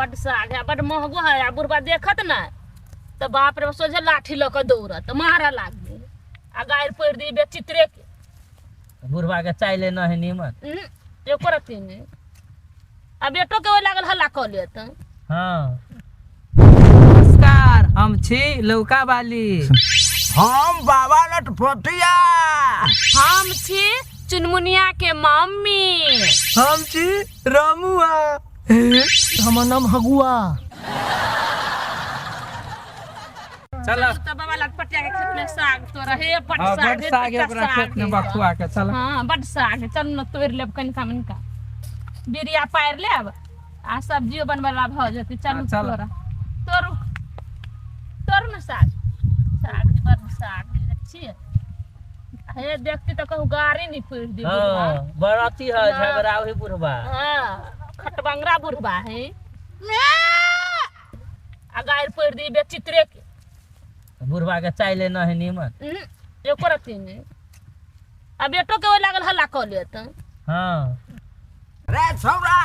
बड्ड साग है, बड्ड महगो है। आ बुढ़बा देखत ने तऽ बाप रे, सोझे लाठी लऽ कऽ दौड़त, मारऽ लागली आ गारि पड़ि दी बेचित्रे के। बुढ़वा के चाय ले न है नीमन। एको रत्ती नहि। आ बेटो के ओहि लागल हल्ला कऽ लेत। हाँ, नमस्कार, हम छी लौका वाली। हम बाबा लटपटिया। हम छी चुनमुनिया के मम्मी। हम छी रामुआ। हमर नाम हगुआ। चल। तऽ बाबा लटपटिया के खेत में साग तोड़ा हे, बड हाँ, साग बड हे, साग है बड्ड ओकरा खेत में है। बथुआ के। चल। हाँ, बड साग है, चल न तोड़ि लेब कनिका मनिका, बिरिया पारि लेब आ सब्जियो बनबै ला भऽ जेतै। चलू। हाँ, चल। तोड़ा, तोड़ू, तोड़ू ने साग। साग है, बड साग है, छियै हे, देखती तऽ कहू गाड़ी नहि पड़ि दी बुढ़बा। हाँ, बड़ अथी है, झगड़ा है बुढ़वा। हाँ, खटबंगरा बुढ़बा है आ गारि पड़ि दी बेचित्रे के। बुढ़वा के चाय ले न है नीमन। एको रत्ती नहि। आ बेटो के ओहि लागल हल्ला कऽ लेत। हाँ। रे छौड़ा,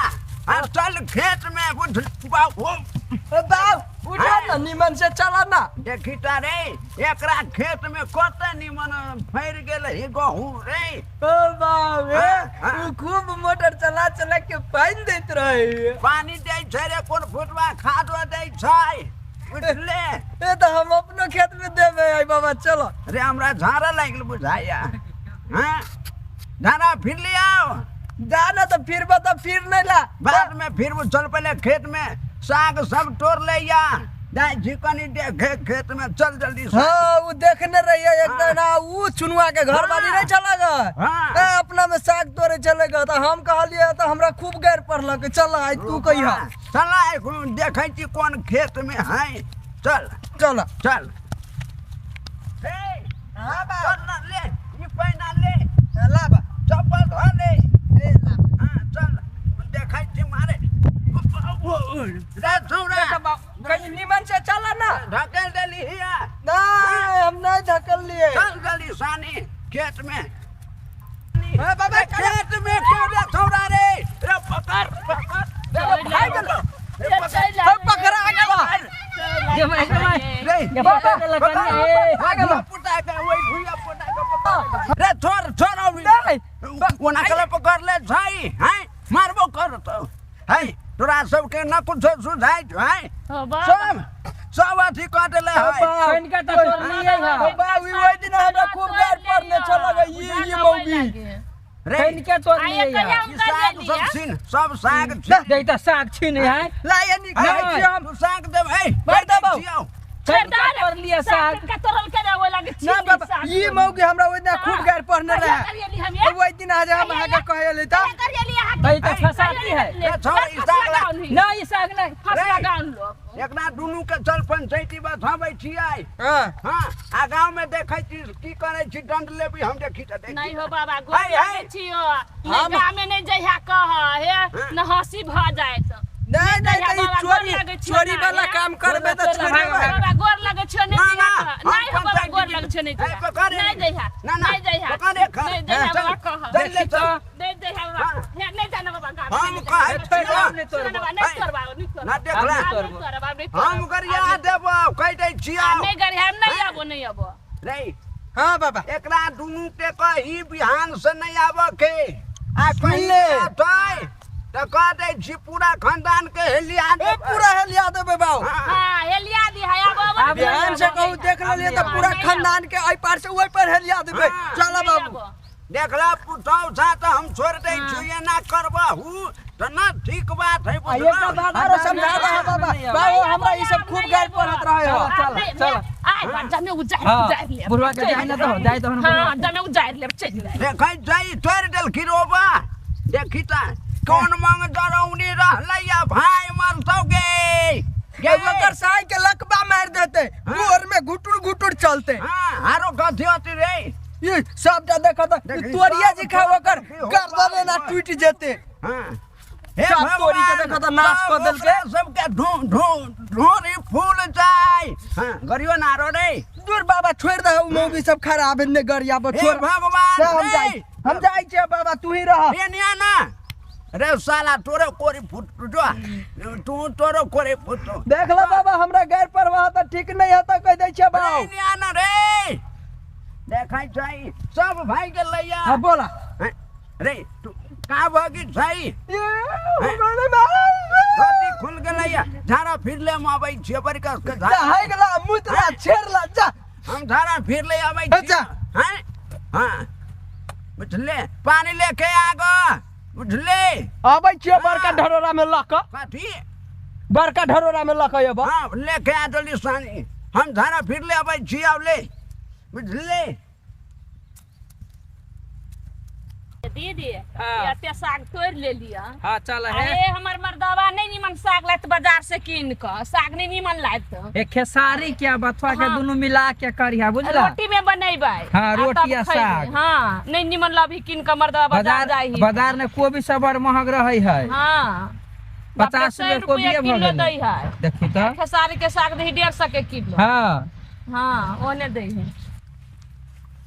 आ चल खेत में बुझ बाबू। ए बाप, उठा ना, निमन से चला ना। देखी ता रे, एकरा खेत में कते निमन फैर गेल हे गहूँ रे। ओ बाप रे। हाँ। उ खूब मोटर चला चला के पानि दैत रहे। पानी दै छै रे कोन फुटवा, खादो दै छै, बुझले? ए तऽ हम अपनो खेत में देबै। आई बाबा, चलो। रे, हमरा झाड़ा लागि गेल बुझाइया। हाँ, झाड़ा फिर ले आओ। जा ना तऽ फिर बता, फिर नहीं ला। बाद में फिर वो, चल पहले खेत में साग सब तोड़ ले या जाइ छी कनी देखे खेत में, चल जल्दी से। हाँ, उ देखने रहिए एक दिन, आ उ चुनुआ के घर वाली नहीं चला गए। हाँ। ए अपना में साग तोड़े चले गए तऽ हम कहलिए तऽ हमरा खूब गैर पड़लक। चल, आइ तू कहिया। चल, एखन देखै छी कोन खेत में है, चल। चल। चल हे। हाँ। चल ना, ले ई पैना ले। ला बा। चप्पल धो ले। ए ला। हाँ, चल, देखै छी मारे रे छौड़ा। कहीं निमन से चला ना। ढकेल देली हिया। नहीं, हम नहीं धकल लिए। चल जल्दी सानी खेत में। ए बाबा, रे खेत में क्यों रे छौड़ा रे? रे पकड़, पकड़। भाग गेल। रे पकड़। हम पकड़ा गेला। जमाई, जमाई। रे ये पकड़ लेलक कन्या, ए। भुइया पुटा के, ओहि भुइया पुटा के पकड़। रे छोड़, छोड़ अभी। नहीं। ओना के पकड़ ले छै हैं, मारबो कर तो है। तोरा सबके न कुछ सुझाइ है। हो बाबा। सब सब अथी कऽ देले है। कनिका तऽ तोड़लियै हँ। बाबा, ओहि दिन हमरा खूब गार पड़ने छल ये मौगी। रे कनिका तोड़लियै आ, ये कहिया हँ। हम ई कर साग लेली सब है? छीन, सब साग छीन। देख तऽ साग छीन है। ला ये नी खाइ नहीं। छी हम। तू साग देब है? मार देबौ। कनिका तोड़लियै साग। कनिका तोड़ल के ओहि लागे ना बाबा, ई मौगी हमरा ओहि दिन खूब गार पड़ने कहिया रहे। करियली हम ये? ओहि दिन आज हम अहाँके कहले तऽ कहिया करियली अहाँ? तऽ ई तऽ फसाती है। रे छोड़, ई साग ला। नहीं, ई साग नहीं। फसला गाउन लोग। एकरा दुनू के चल पंचायती बैठाबै छियै। हाँ। हाँ, आ गाँव में देखै छी की करै छी, दंड लेबी हम, देखी तऽ देखी। नहीं हो बाबा, है, गोर है। लागै छियो। नहीं गामे नहीं जइहा कह हे न, हंसी भऽ जायत। नहीं नहीं, तऽ ई बाबा, गोर चोरी लागै छियौ चोरी ना, वाला हे? काम करबे तऽ चल, छोड़ेबै। भाग, बाबा, गोर लागै छियो, नहीं ना, जइहा ना, कह। नहीं हो हम बाबा, गोर पंचायती लागै छियो, नहीं है, जइहा। पकड़े। नहीं जइहा। ना, ना, नहीं जइहा। पकड़े खा। नहीं जइहा चल, बाबा कह। चल ले चल। नहीं जइहा बाबा। हे, नहीं जाना बाबा गाम। हम कहै छियौ। हम नहीं तोड़बो। सुन बाबा, नहीं तोड़बा, नहीं तोड़बा। ना देखला। नहीं तोड़बा, नहीं तोड़बा। हम गरिया देबौ, कहि दै छियौ। आ, नहीं गरिया, नहीं आबो, नहीं आबो। रे। हाँ बाबा। एकरा दुनू के कही बिहान से नहीं आबऽ के आ कहीं ले। आतै तऽ कह दै छी पूरा खानदान के हेलिया ए देबै। पूरा हेलिया देबै बाबू। हाँ। हाँ, हेलिया दी है, आबो, आबो। आब बिहान से कहू देख लेलिए तऽ पूरा खानदान के एहि पार से ओहि पर हेलिया देबै। हाँ। चल नहीं बाबू। आबो। देखला पुतहु छा तऽ हम छोड़ि दै छी, एना करबहु तऽ ना ठीक बात है। आ एकटा बुझलौ? बात आरो समझा दे बाबा। बाबू, हमरा ई सब खूब गारि पड़त रहे हो। चल, चल। आइ बार जमे उजारि हाँ, उजारि लेब। बुढ़वा के जाय ना दहो, जाय दहो ना। हाँ, जमे उजारि लेब, चलि जाय। देखै जाइ तोड़ि देलखिन रोबा, देखी तऽ कोन मंग डरौनी रहलै या भाय मरतौ गे गे। ओकर साई के लकबा मारि देते, गोर में घुटुर घुटुर चलते। हाँ, आरो कथी होती रे? ई सबटा देखत देखी, तोरिया जी खा ओकर देखी, हो गर्दन एना टूटि जेते। हाँ, हे सब तोरी के भगवान, देखो तऽ नाश कऽ सब देलकै। ओकरा सबके ढो ढो ढोरी फूल जाय। हाँ, गरियो ना रो रे। दूर बाबा, छोड़ि दे, उ मौगी सब खराब है ने, गरिया हे छोड़। भगवान से हम रे। जाइ, हम जाइ छियै बाबा, तू ही रह। हे निया ना रे साला तोरे कोरी फुट जो तू तोरो कोरी फुट। देख लो बाबा हमरा गैर परवाह त ठीक नहीं हता कह दै छै बाऊ। रे आना रे देखै छै सब भाई गेलैया। हां बोला। रे तू का भगी छै? ये हमरा नहीं मारल। धोती खुल गेलैया झाड़ा फिर ले हम आबै छियै बड़ी कस के जा है गेला मुतला छेड़ला जा। हम झाड़ा फिर ले आबै छियै। हैं हां बुझले पानी लेके आगो बुझले। आबै छियै बड़का ढरोरा में लक। कथी? बड़का ढरोरा में लक अयब। हां लेके आ जल्दी सानी हम झाड़ा फिर ले आबै छियै आब ले बुझले। दीदी एते साग तोड़ ले लिया। हां चल है। अरे हमर मर्दवा नहीं निमन साग लात बाजार से कीन क साग नहीं निमन लात। ए खेसारी के बथुआ के दोनों मिला के करिहा बुझला। रोटी में बनेबै। हां रोटी आ साग। हां नहीं निमन लाभी कीन क मर्दवा बाजार जाई। बाजार में कोबी सब बड़ महग रहै है। हां 50 रुपए कोबी भ गेलै है। देखी त खेसारी के साग दही 150 के किलो। हां हां ओने दै है।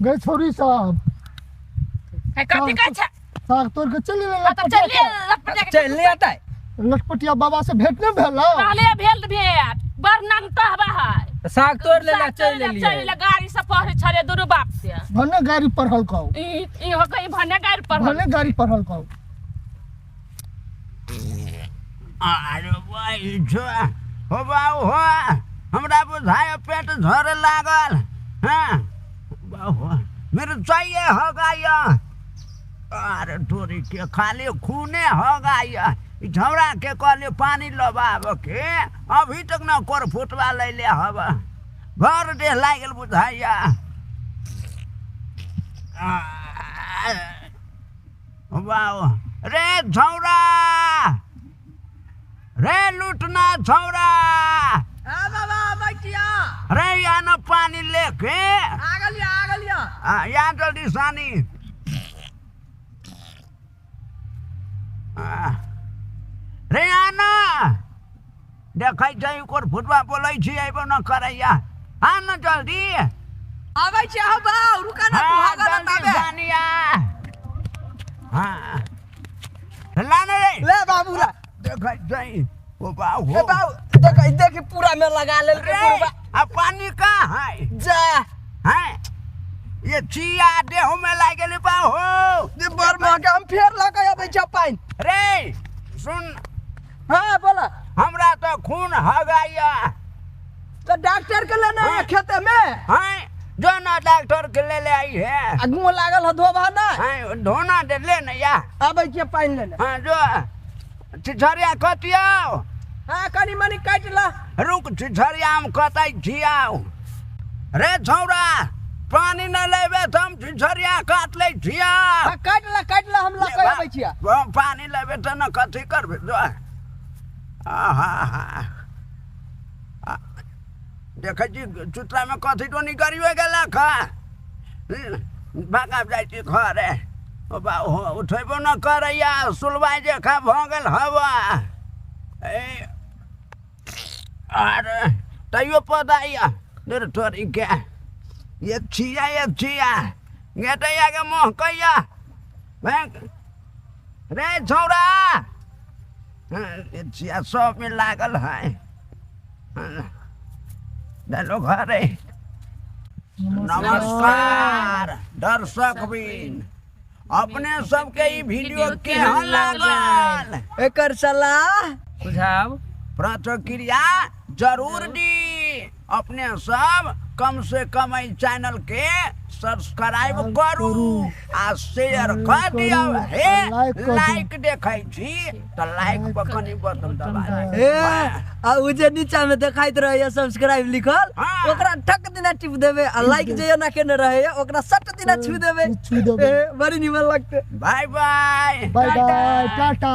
गई छोरी साहब कथी कहै छै? साग तोड़ के चलि गेलै लटपटिया। चलि अतै लटपटिया बाबा से भेंट नहीं भेल? कहले भेल भेंट बड़ नंगता हवा है। साग तोड़ लेला चलि लेलियै। चलि ले गाड़ी से पढ़े छले दुनू बाप से। भने गाड़ी पढ़ल कहू। ई हो गई भने गाड़ी पढ़ल। भने गाड़ी पढ़ल कहू। अरे भाई जो हो बाऊ हो हमरा बुझाय पेट झरे लागल। हां बाऊ मेरो चाहिए हो गया। अरे तोरी के खाली खूने हो गया। झौरा के कहले पानी लबाब के अभी तक न कर फुटवा ले हवा भर देह लागल बुझाइया। बाऊ रे झौरा रे लुटना झौरा। आ बाबा बैठिया। रे या न पानी लेके आ गेलिया आ गेलिया। या जल्दी सानी। रे आना देखै छै ओकर फुटवा बोलै छी अयबो न करैया। आ न जल्दी। आबै छी हौ बाउ रुका न तू हगा न ताबे। सानिया हां ला न रे ले बाबू ला। देखै छै ओ बाउ ए बाउ देखै देखि पूरा में लगा लेल के बुढ़बा। आ पानी कहाँ है? जा हैं ये चिया देह में लाग गेलै बाउ हो। दे बर महके हम फेर लऽ के अबै छै पानि। रे सुन। हां बोला। हमरा तो खून हगाया। तो डॉक्टर के लेने है खेते में? हैं जो ना डॉक्टर के ले ले आई है। आ मुँह लागल है धोबा ना? हैं धोना दे ले न या। आबै छियै पानि लेने। हां जो छिछरिया कटियो। हां कनी मनी काटि ल। रुक छिछरिया हम कतै छियौ। रे छौरा पानी न लेबे त हम छिछरिया काट लै छियौ। हां काटि ल हम लऽ के आबै छियै। पानी लेबे त न कथी करबे जो। आहा देखै छी चुतरा में कथी टोनी करियो गेलक भागा जाइ छी घरे। ओ बा उठेबो न करैया सुलवाइ जकाँ भऽ गेल हवा। ए अरे तैयो पदाइया तोरी के ये छिया गेटैया के मोह कैया रे छौरा। ये छिया सब में लागल है। चलो घरे। नमस्कार दर्शक बिन अपने सबके ई वीडियो केहन लागल? एकर सलाह सुझाव प्रतिक्रिया जरूर दी। अपने सब कम से कम एहि चैनल के सब्सक्राइब करू आ शेयर कर दियौ। हे लाइक देखै छी त लाइक पर कनी बटन दबा ए आ उ जे नीचा में देखाइत रहैया सब्सक्राइब लिखल ओकरा ठक दिना टिप देबे आ लाइक जे एना केने रहैया ओकरा सट दिना छू देबे। बड़ी निमन लगतै। Bye bye bye bye tata.